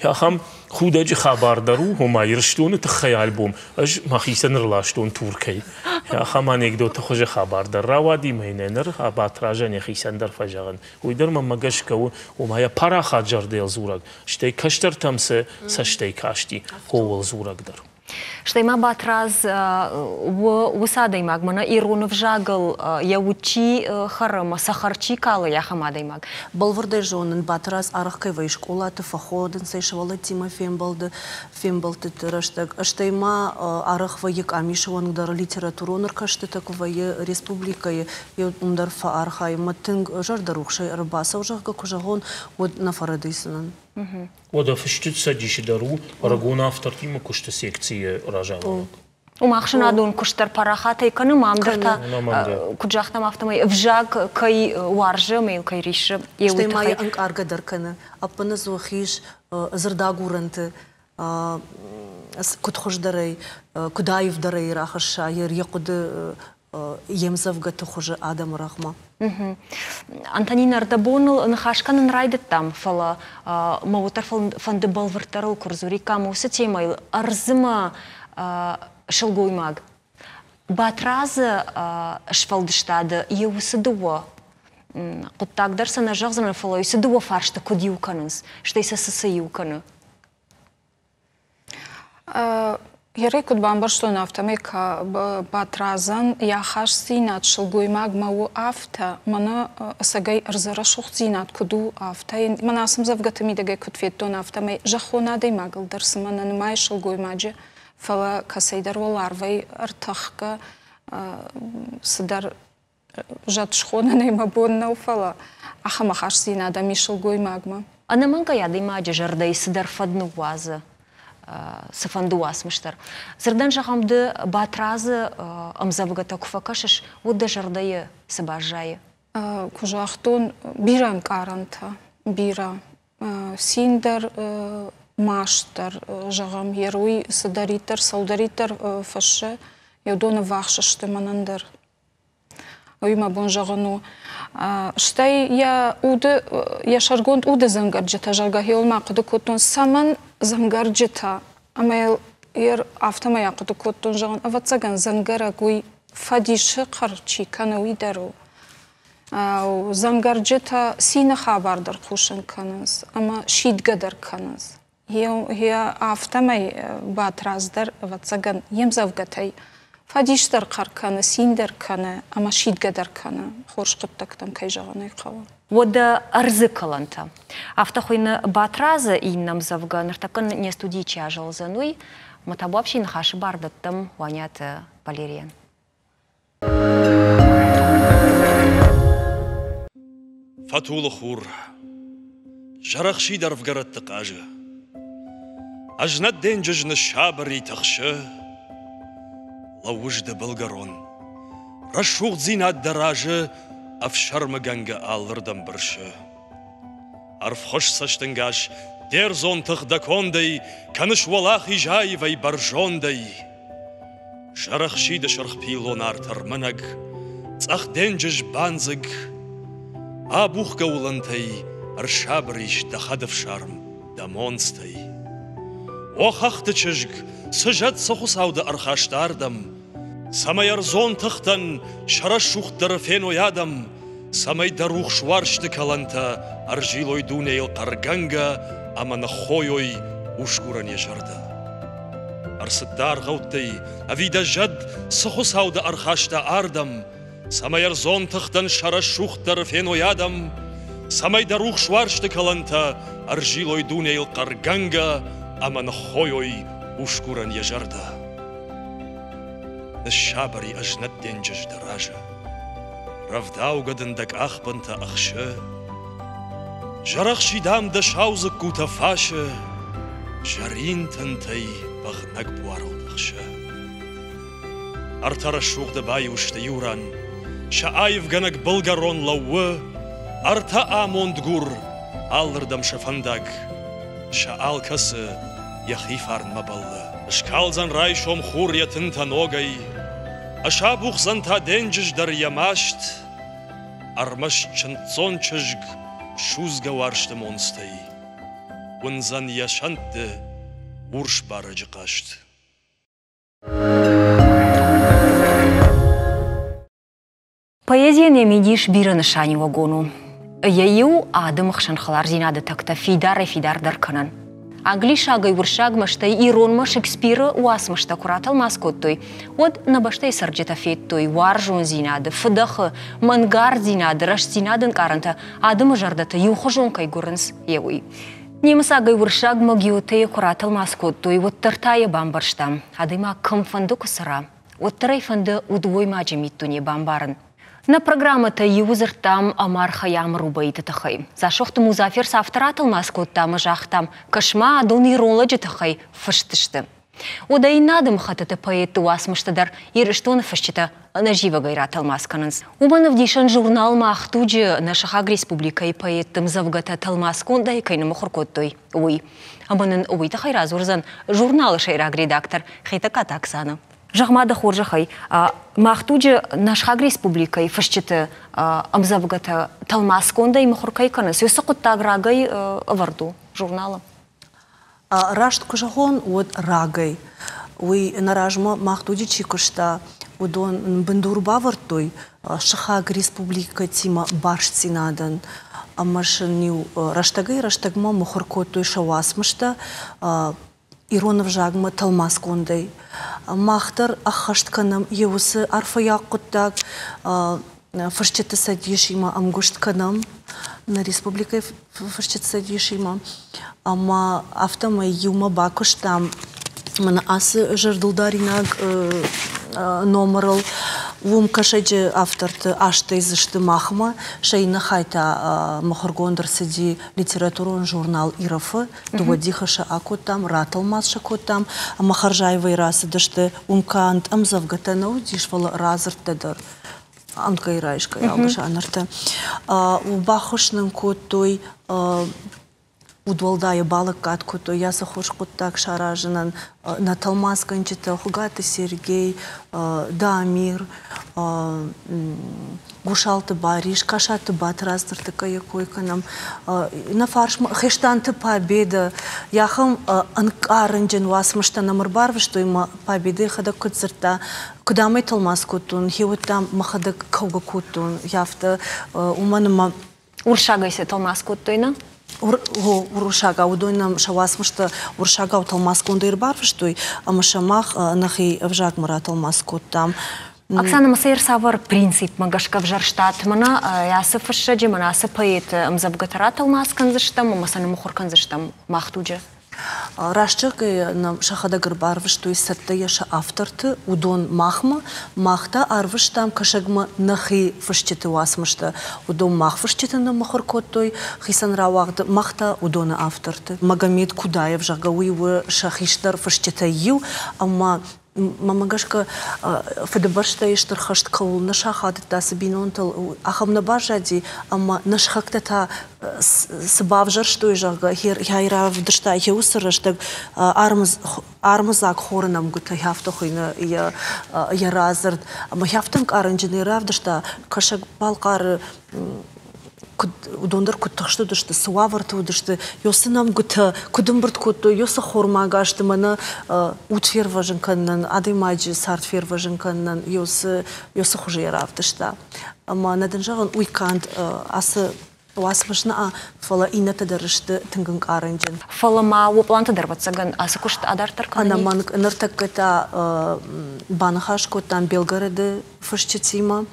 Ахӕм худӕджы хабар дӕр у, ома Ирыстоны тыххӕй альбом ӕз мӕхицӕн ӕрластон Туркӕй. Ахӕм анекдоты хуызы хабар дӕр рауади мӕ йын ныр Батразӕн йӕхицӕн дӕр фӕзӕгъын. Уый дӕр мӕнмӕ гӕсгӕ у, ома йӕ парахат зӕрдӕйыл дзурӕг, стӕй кӕстӕртӕм цы цӕстӕй касти, ууыл дзурӕг дӕр. Стӕй ма Батрадз уыцы адӕймаг, мӕнӕ ирон ӕвзагыл йӕ уд чи хӕры ӕмӕ цӕхӕр чи калы, ахӕм адӕймаг. Бӕлвырдӕй зонын, Батрадз арӕх кӕй вӕййы скъолаты, фӕходынц ӕй сывӕллӕттимӕ фембӕлды, фембӕлдтыты рӕстӕг. Стӕй ма арӕх вӕййы къамисы уӕнг дӕр, литературон ӕркастытӕ куы вӕййы республикӕйы, уым дӕр фӕархайы. Мӕ тынг зӕрдӕрухсӕй ӕрбацӕуы, зӕгъгӕ, куы зӕгъон, уӕд нӕ фӕрӕдыйдзынӕн. Уӕдӕ фысджыты цӕдисы дӕр у ӕрыгон автортимӕ куысты секцийы разамонӕг. Уым ӕхсӕнадон куыст дӕр парахатӕй кӕны, мам дӕр та, куыд загътам, афтӕмӕй ӕвзаг кӕй уарзы ӕмӕ йыл кӕй риссы, йе уый Стӕй ма йӕ ӕнкъаргӕ дӕр кӕны. Ӕппынӕдзух ис дзырдагурӕнты куыд хуыздӕрӕй, куыд аивдӕрӕй рахӕсса йӕ хъуыды йе мдзӕвгӕты хуызы адӕмы рӕгъмӕ. Антонина, ӕрдӕбоныл ныхас кӕнын райдыдтам, фӕлӕ мӕ уӕддӕр фӕнды бӕлвырддӕрыл куы рдзуриккам уыцы темӕйыл ӕрдзымӕ сылгоймаг. Батрадзы сфӕлдыстады йӕ уыцы дыууӕ хъуыддаг дӕр сӕ нӕ зӕгъдзынӕн, фӕлӕ уыцы дыууӕ фарсты куыд иу кӕнынц, стӕй сӕ цы цы иу кӕны? Ерӕй куыд бамбӕрстон, афтӕмӕй Батрадзӕн йӕ ахастдзинад сылгоймагмӕ у афтӕ, мӕнӕ ӕцӕгӕй ӕрдзы рӕсугъддзинад куыд у, афтӕ йын, мӕнӕ ацы ӕмдзӕвгӕты мидӕгӕй куыд федтон, афтӕмӕй зӕххон адӕймагыл дӕр цыма нӕ нымайы сылгоймаджы, фӕлӕ кӕцӕйдӕр уӕларвӕй ӕртӕхгӕ цыдӕр зӕд схонынӕй мӕ бон нӕу, фӕлӕ ахӕм ахастдзинад ӕм ис сылгоймагмӕ. Ӕнӕмӕнгӕй адӕймаджы зӕрдӕйы цыдӕр фӕд ныууадзы цыфӕнды уацмыс дӕр. Дзырдӕн зӕгъӕм, ды Батрадзы ӕмдзӕвгӕтӕ куы фӕкӕсыс, уӕд дӕ зӕрдӕйы цы баззайы? Куы загътон, бирӕ ӕнкъарӕнтӕ, бирӕ. Цин дӕр, маст дӕр, зӕгъӕм, йе уый цыдӕриддӕр, цӕуылдӕриддӕр фыссы, йе уыдон ӕввахс сты мӕнӕн дӕр. Уый мӕ бон зӕгъын у. Стӕй йӕ уды, йӕ сӕргонд уды дзӕнгӕрджытӕ, зӕгъгӕ, йыл ма хъуыды кодтон, цӕмӕн дзӕнгӕрджытӕ? Ӕмӕ йыл афтӕмӕй ахъуыды кодтон, зӕгъын, ӕвӕццӕгӕн, дзӕнгӕрӕг уый фӕдисы хъӕр чи кӕны, уый дӕр у. Дзӕнгӕрджытӕ цины хабар дӕр хъусын кӕнынц ӕмӕ сидгӕ дӕр кӕнынц. Йе афтӕмӕй Батрадз дӕр, ӕвӕццӕгӕн, йе мдзӕвгӕтӕй фӕдис дӕр хъӕр кӕны, цин дӕр кӕны ӕмӕ сидгӕ дӕр кӕны хорз хъуыддӕгтӕм, кӕй зӕгъын ӕй хъӕуы. Уӕдӕ ӕрдзы кӕлӕнтӕ. Афтӕ хуыйны Батрадзы иннӕ ӕмдзӕвгӕ, ныртӕккӕ не студийы чи азӕлдзӕн, уый. Ӕмӕ та вообще ныхасы бар дӕттӕм Уаниаты Валерийӕн. Фӕтулы хур, зӕрӕхсид ӕрвгӕрӕтты хъазы. Ӕзнӕт денджыз ныссабыр и тыхсы. Лӕууыс ды былгӕрон. Рӕсугъддзинад дӕ разы ӕфсӕрмыгӕнгӕ алырдӕм бырсы. Ӕрвхуыз цӕстӕнгас, де рдзон тых дӕ кондӕй кӕныс уӕлахиз аивӕй бӕрзондӕй. Зӕрӕхсиды сырх пиллон арт ӕрмынӕг, цъӕх денджыз бандзыг. Абухгӕ уылӕнтӕй ӕрсабыр ис дӕ хӕдӕфсарм, дӕ монцтӕй. О хӕхты чызг, цы зӕд, цы хуыцау дӕ ӕрхаста ардӕм, цӕмӕй ӕрдзон тыхтӕн сӕ рӕсугъддӕры феной адӕм, цӕмӕй дӕ рухс уарзты кӕлӕнтӕ ӕрзилой дунейыл хъӕргӕнгӕ ӕмӕ ныххойой усгурӕн йӕ зӕрдӕ. Ӕрцыд дӕ аргъӕуттӕй, ӕви дӕ зӕд цы хуыцау дӕ ӕрхаста ардӕм, цӕмӕй ӕрдзон тыхтӕн сӕ рӕсугъддӕр феной адӕм, цӕмӕй дӕ рухс уарзты кӕлӕнтӕ ӕрзилой дунейыл хъӕргӕнгӕ ӕмӕ ныххойой усгурӕн йӕ зӕрдӕ. Ныссабыр и ӕзнӕт денджыз дӕ разы. Рӕвдаугӕ дын дӕ къахбынтӕ ӕхсы. Зӕрӕхсид ам дӕ сау дзыккутӕ фасы, Зӕрин тынтӕй бӕгънӕг буарыл тыхсы. Ӕртӕ рӕсугъды баиу сты иу ран, Сӕ аивгӕнӕг былгӕрон лӕууы, Ӕртӕ амондгур алырдӕм сӕ фӕндаг, Сӕ алкӕцы йӕхи фарнмӕ бӕллы. Ыскалдзӕн райсом хур йӕ тынтӕ ногӕй, Ысабухдзӕн та денджыз дӕр йӕ маст, Ӕрмӕст чындздзон чызг судзгӕ уарзты монцтӕй Уындзӕн йӕ сӕнтты урс барӕджы хъазт. Поэзийӕн йӕ мидис бирӕ нысаниуӕгон у. Йӕ иу адӕмы хсӕн хӕлардзинады тӕгтӕ фидарӕй-фидардӕр кӕнын. Англисагӕй уырыссагмӕ стӕй иронмӕ Шекспиры уацмыстӕ куы ратӕлмац кодтой, уӕд нӕ бӕстӕйы цӕрджытӕ федтой уарзондзинады, фыдӕхы, мӕнгарддзинады, рӕстдзинады ӕнкъарӕнтӕ адӕмы зӕрдӕты иухуызон кӕй гуырынц, йе уый. Немыцагӕй уырыссагмӕ Гётейы куы ратӕлмац кодтой, уӕддӕр та йӕ бамбӕрстам, адӕймаг кӕмфӕнды куы цӕра, уӕддӕр ӕй фӕнды удгоймаджы миддуне бамбарын. Нӕ программӕтӕ иуы дзырдтам Омар Хайамы рубаиты тыххӕй. Дзасохты Музафер сӕ афтӕ ратӕлмац кодта ӕмӕ загътам, кӕс-ма, адон ирон лӕджы тыххӕй фыст сты. Уӕдӕ иннӕ адӕмыхӕттыты поэтты уацмыстӕ дӕр Ирыстоны фысджытӕ ӕнӕзивӕгӕй ратӕлмац кӕнынц. Уымӕн ӕвдисӕн журнал «Мах дуджы» нӕ сыхаг республикӕйы поэтты ӕмдзӕвгӕтӕ тӕлмацгондӕй кӕй ныммыхуыр кодтой, уый. Ӕмӕ нын уый тыххӕй радзурдзӕн журналы сӕйраг редактор Хетӕгкаты Оксана. Зӕгъ-ма дӕ хорзӕхӕй, мах дуджы нӕ сыхаг республикӕйы фысджыты ӕмдзӕвгӕтӕ тӕлмацгондӕй мыхуыр кӕй кӕнынц, уыцы хъуыддаг рагӕй ӕвӕрд у журналы? Раст куы зӕгъон, уӕд рагӕй. Уый нӕ размӕ мах дуджы чи куыста, уыдон бындур бавӕрдтой сыхаг республикӕтимӕ бастдзинадӕн ӕмӕ сын-иу рӕстӕгӕй-рӕстӕгмӕ мыхуыр кодтой сӕ уацмыстӕ ирон ӕвзагмӕ тӕлмацгондӕй. Мах дӕр ӕххӕст кӕнӕм йӕ уыцы арфӕйаг хъуыддаг, Фысджыты цӕдисимӕ ӕмгуыст кӕнӕм, нӕ республикӕйы Фысджыты цӕдисимӕ ӕмӕ афтӕмӕй иумӕ бакуыстам мӕнӕ ацы зӕрдылдаринаг номырыл. Уым кӕсӕджы авторты азтӕй дзы сты махмӕ, сӕ иннӕ хай та мыхуыргонд ӕрцыди литературон журнал «Ирыф-ы». Дыууӕ дихы сӕ акодтам, ратӕлмац сӕ кодтам ӕмӕ хӕрзаивӕй рацыдысты. Уым канд ӕмдзӕвгӕтӕ нӕ уыдис, фӕлӕ радзырдтӕ дӕр. Ӕмткӕй райсгӕйӕ алыгъуызы Баххуыс нын кодтой удуӕлдайӕ балӕггад кодтой йӕ цы хорз хъуыддаг саразынӕн нӕ тӕлмацгӕнджытӕ Хуыгаты Сергей, Дамир, Гусалты Барис, Касаты Батрадз ныртӕккӕ йӕ кой кӕнӕм. Нӕ фарсмӕ Хестанты Победа, ахӕм ӕнкъарӕнджын уацмыстӕ нӕм ӕрбарвыстой ӕмӕ Победа йӕхӕдӕг куыд дзырдта, куыд амӕй тӕлмац кодтон, хиуӕттӕм мӕхӕдӕг кӕугӕ кодтон, афтӕ, уымӕн ӕмӕ Уырыссагӕй сӕ тӕлмац кодтой, нӕ? Уырыссагау, уыдон нӕм сӕ уацмыстӕ уырыссагау тӕлмацгондӕй ӕрбарвыстой, ӕмӕ сӕ мах нӕхи ӕвзагмӕ ратӕлмац кодтам. Оксана, ма сӕ цавӕр принципмӕ гӕсгӕ ӕвзӕрстат? Мӕнӕ ацы фыссӕджы, мӕнӕ ацы поэты ӕмдзӕвгӕтӕ ратӕлмац кӕндзыстӕм ӕмӕ сӕ ныммыхуыр кӕндзыстӕм мах дуджы? Раст зӕгъгӕйӕ нӕм сӕхӕдӕг ӕрбарвыстой цӕттӕйӕ сӕ авторты, уыдон махмӕ, мах та арвыстам кӕсӕгмӕ нӕхи фысджыты уацмыстӕ. Уыдон мах фысджыты ныммыхуыр кодтой хицӕн рауагъды, мах та уыдоны авторты. Магомед Кудаев, зӕгъгӕ, уый у сӕ хистӕр фысджытӕй иу, ӕмӕ Мӕнмӕ гӕсгӕ, Фыдыбӕстӕйы Стыр хӕст кӕуыл нӕ сахадыдта, цы бинонтыл, ахӕм нӕ баззади, ӕмӕ нӕ сыхӕгтӕ та цы бавзӕрстой, зӕгъгӕ, хӕй равдыста йӕ уыцы рӕстӕг армыдзаг хоры нӕмгуытӕ, афтӕ хуыйны йӕ радзырд. Ӕмӕ афтӕ ӕнкъарӕнджынӕй равдыста Кӕсӕг-Балхъары куыд, уыдон дӕр куыд тыхст уыдысты, цы уавӕрты уыдысты, ё цы нӕмгуытӕ куыд ӕмбырд кодтой, ё цы хормаг азты мӕнӕ уд фервӕзын кӕнынӕн, адӕймаджы цард фервӕзын кӕнынӕн ё цы, ё цы хуызы йӕ равдыста. Ӕмӕ нӕ дын зӕгъын, уый канд ацы уацмыс нӕ, фӕлӕ иннӕтӕ дӕр сты тынг ӕнкъарӕнджын. Фӕлӕ ма уӕ пъланты дӕр, ӕвӕццӕгӕн, ацы куыст адарддӕр кӕнын? Ӕнӕмӕнг, ныртӕккӕ та баныхас кодтам Белгороды фысджытимӕ.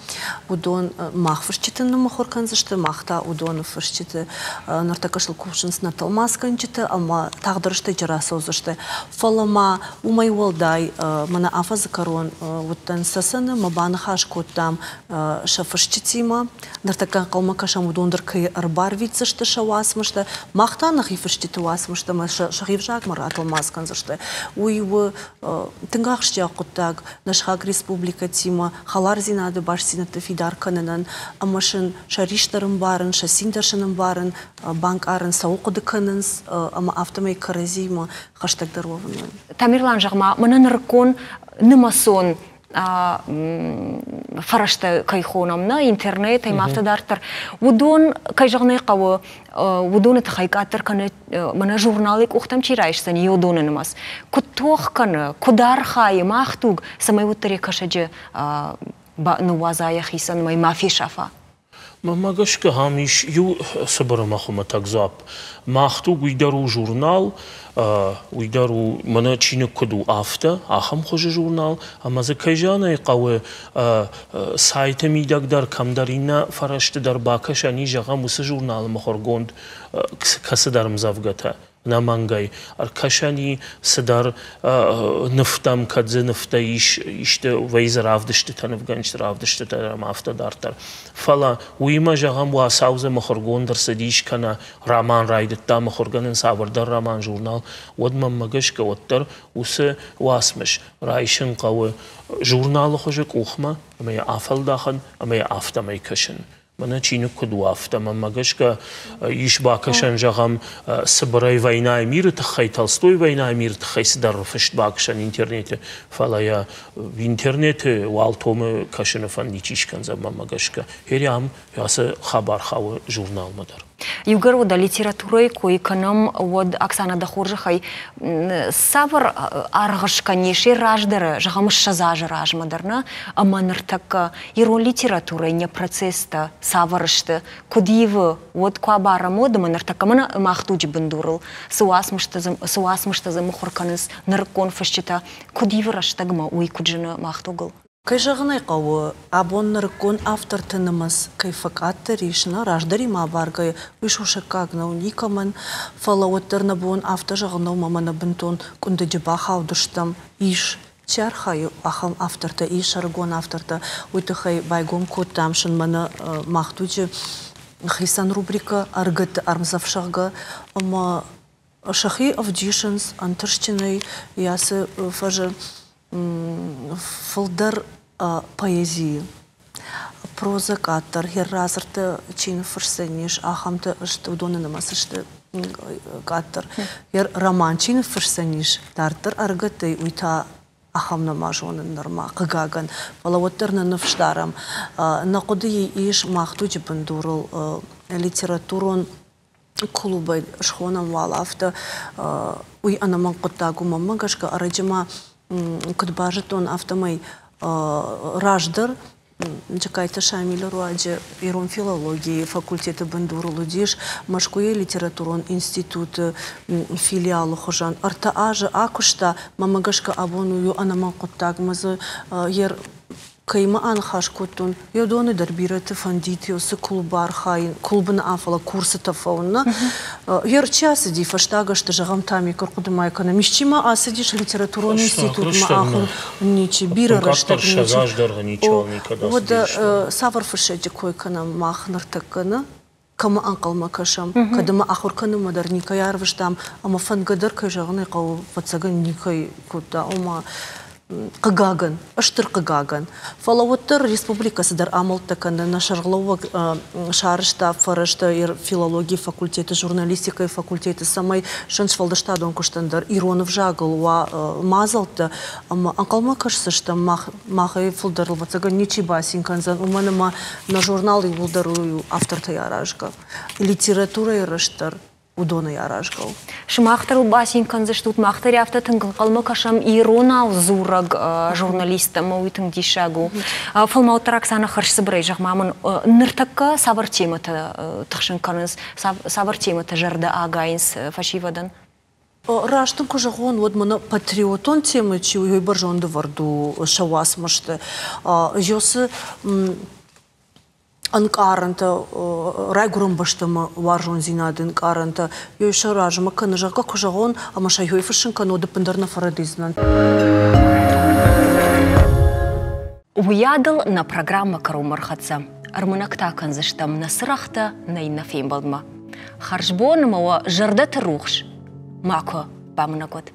Уыдон мах фысджыты ныммыхуыр кӕндзысты, мах та уыдоны фысджыты. Ныртӕккӕ сыл кусынц нӕ тӕлмацгӕнджытӕ ӕмӕ тагъд рӕстӕджы рацӕудзысты. Фӕлӕ ма уымӕй уӕлдай мӕнӕ афӕдзы кӕрон уыдтӕн Цӕцӕны, мӕ баныхас кодтам сӕ фысджытимӕ. Ныртӕккӕ ӕнхъӕлмӕ кӕсӕм, уыдон дӕр кӕй ӕрбарвитдзысты сӕ уацмыстӕ, мах та нӕхи фысджыты уацмыстӕ ӕмӕ сӕхи взагмӕ ратӕлмац кӕндзысты. Уый у тынг ахсджиаг хъуыддаг нӕ сыхаг республикӕтимӕ хӕлардзинады бастдзинӕдтӕ фидар кӕнынӕн ӕмӕ сын сӕ рис дӕр ӕмбарын, сӕ цин дӕр сын ӕмбарын, банкъарын, цӕуыл хъуыды кӕнынц ӕмӕ афтӕмӕй кӕрӕдзиимӕ хӕстӕгдӕр уӕвынӕн. Тамерлан, зӕгъ-ма, мӕнӕ нырыккон нымӕцон фӕрӕзтӕ кӕй хонӕм, нӕ интернет ӕмӕ афтӕ дарддӕр, уыдон, кӕй зӕгъын ӕй хъӕуы, уыдоны тыххӕй къаддӕр кӕны, мӕнӕ журналы къухтӕм чи райсдзӕн, уыдоны нымӕц. Куыд тох кӕны, куыд архайы мах дуг, цӕмӕй уӕддӕр йӕ кӕсӕджы ныууадза йӕхицӕн ӕмӕ ма фесафа? Мӕнмӕ гӕсгӕ ам ис иу цыбыр ӕмӕ хуымӕтӕг дзуапп. Мах дуг уый дӕр у журнал, уый дӕр у, мӕнӕ чиныг куыд у, афтӕ, ахӕм хуызы журнал, ӕмӕ дзы кӕй зӕгъын ӕй хъӕуы, сайты мидӕг дӕр, кӕмдӕр иннӕ фӕрӕзты дӕр бакӕсӕн ис, зӕгъӕм, уыцы журналы мыхуыргонд кӕцыдӕр ӕмдзӕвгӕтӕ. Ӕнӕмӕнгӕй ӕркӕсӕн и цыдӕр нывтӕм, кӕд дзы нывтӕ ис, исты вӕййы дзы равдыстытӕ, нывгӕнджыты равдыстытӕ ӕмӕ афтӕ дарддӕр. Фӕлӕ уыимӕ, зӕгъӕм, уацау дзы мыхуыргонд ӕрцыдис кӕнӕ роман райдыдта мыхуыргӕнын цавӕрдӕр роман-журнал, уӕд мӕнмӕ гӕсгӕ уӕддӕр уыцы уацмыс райсын хъӕуы журналы хуызы къухмӕ ӕмӕ йӕ афӕлдахын ӕмӕ йӕ афтӕмӕй кӕсын. Мӕнӕ чиныг куыд у, афтӕ мӕнмӕ гӕсгӕ ис бакӕсӕн, зӕгъӕм, цыбырӕй «Война и мир»-ы тыххӕй, Толстой «Война и мир»-ы тыххӕй цыдӕр фыст бакӕсӕн интернеты, фӕлӕ йӕ интернеты уал томы кӕсыны фӕнд ничи скӕндзӕн мӕнмӕ гӕсгӕ. Гъер ам ацы хабар хауы журналмӕ дӕр. Иугӕр уӕдӕ литературӕйы кой кӕнӕм, уӕд, Оксана, дӕ хорзӕхӕй, цавӕр аргъ скӕнис раздӕры, зӕгъӕм, 20 азы размӕ дӕр нӕ, ӕмӕ ныртӕккӕ ирон литературӕйы не процесстӕ цавӕр сты, куыд ивы, уӕд куы абарӕм, уӕд ӕмӕ ныртӕккӕ мӕнӕ мах дуджы бындурыл цы уацмыстӕ дзы, цы уацмыстӕ дзы мыхуыр кӕнынц нырыккон фысджытӕ, куыд ивы рӕстӕгмӕ, уый куыд зыны мах дугыл? Кӕй зӕгъын ӕй хъӕуы, абон нырыккон авторты нымӕц кӕй фӕкъаддӕр ис, нӕ раздӕримӕ абаргӕйӕ, уый сусӕггаг нӕу никӕмӕн, фӕлӕ уӕддӕр нӕ бон афтӕ зӕгъын нӕу ӕмӕ нӕ бынтон къуындыджы бахаудыстӕм. Ис, чи архайы, ахӕм автортӕ ис, ӕрыгон автортӕ. Уый тыххӕй байгом кодтам сын мӕнӕ мах дуджы хицӕн рубрикӕ «Ӕрыгӕтты ӕрмдзӕф», зӕгъгӕ, ӕмӕ сӕхи ӕвдисынц ӕнтыстджынӕй йӕ ацы фӕзы фылдӕр поэзийы. Прозӕ къаддӕр, йӕ радзырдты чи ныффысдзӕнис, ахӕмтӕ сты, уыдоны нымӕц сты къаддӕр. Йӕ роман чи ныффысдзӕнис, дарддӕр ӕрыгӕттӕй, уый та ахӕм нӕма зонын нырма, хъыгагӕн. Фӕлӕ уӕддӕр нӕ ныфс дарӕм. Нӕ хъуыдыйы ис мах дуджы бындурыл литературон клубӕй схонӕм уал афтӕ, уый ӕнӕмӕнг хъуыддаг у. Мӕнмӕ гӕсгӕ, ӕрӕджы ма куыд базыдтон, афтӕмӕй раздӕр Джыккайты Шамилы руаджы ирон филологийы факультеты бындурыл уыдис Мӕскуыйы литературон институты филиалы хуызӕн. 3 азы акуыста, мӕнмӕ гӕсгӕ абон уый у ӕнӕмӕнг хъуыддаг. Мӕ дзы йе кӕимӕ аныхас кодтон, уыдоны дӕр бирӕты фӕндид цы клубы архайын, клубы нӕ, фӕлӕ курсытӕ фӕуын. Нӕ Йе чи ацыди фӕстаг ӕзты, зӕгъӕм, Тамик ӕрхъуыды ма кӕнӕм, исчи ма ацыдис литературон институтмӕ ахуыр? Ничи, бирӕ рӕстӕг ничи. Уӕдӕ цавӕр фыссӕджы кой кӕнӕм мах ныртӕккӕ, нӕ? Кӕмӕ ӕнхъӕлмӕ кӕсӕм, кӕд ӕмӕ ахуыр кӕнынмӕ дӕр никӕй арвыстам, ӕмӕ фӕндгӕ дӕр, кӕй зӕгъын ӕй хъӕуы, ӕвӕццӕгӕн, никӕй кодта, ома хъыгагӕн, стыр хъыгагӕн. Фӕлӕ уӕддӕр республикӕ цыдӕр амӕлттӕ кӕны, нӕ сӕргълӕууӕг сарӕзта фӕрӕзтӕ филологийы факультеты, журналистикӕйы факультеты, цӕмӕй сын сфӕлдыстадон куыстӕн дӕр ирон ӕвзагыл уа мадзӕлттӕ, ӕмӕ ӕнхъӕлмӕ кӕсдзыстӕм мах, махӕй фылдӕр, ӕвӕццӕгӕн, ничи бацин кӕндзӕн, уымӕн ӕмӕ нӕ журнал иууылдӕр у автортӕй аразгӕ. Литературӕйы рӕзт дӕр уыдонӕй аразгӕ у. Сымах дӕр бацин кӕндзыстут, мах дӕр афтӕ тынг ӕнхъӕлмӕ кӕсӕм иронау дзурӕг журналисттӕм, уый тынг диссаг у. Фӕлмӕ уӕддӕр Оксана хӕрзцыбырӕй зӕгъ-ма мын, ныртӕккӕ цавӕр темӕтӕ тыхсын кӕнынц, цавӕр темӕтӕ зӕрдӕ агайынц фӕсивӕдӕн? Раст ын куы зӕгъон, уӕд мӕнӕ патриотон темӕ чи у, уый бӕрзонд ӕвӕрд у сӕ уацмысты. Ёсы ӕнкъарӕнтӕ, райгуырӕн бӕстӕмӕ уарзондзинады ӕнкъарӕнтӕ ёй сӕ размӕ кӕны, зӕгъгӕ, куы зӕгъон, ӕмӕ сӕ ёй фыссын кӕны, уӕд ӕппындӕр нӕ фӕрӕдидзынӕн. Уыйадыл нӕ программӕ кӕронмӕ рхӕццӕ. Ӕрмынӕг та кӕндзыстӕм нӕ цырӕгътӕ нӕ иннӕ фембӕлдмӕ. Хӕрзбон ӕмӕ уӕ зӕрдӕты рухс макуы бамынӕг уӕд.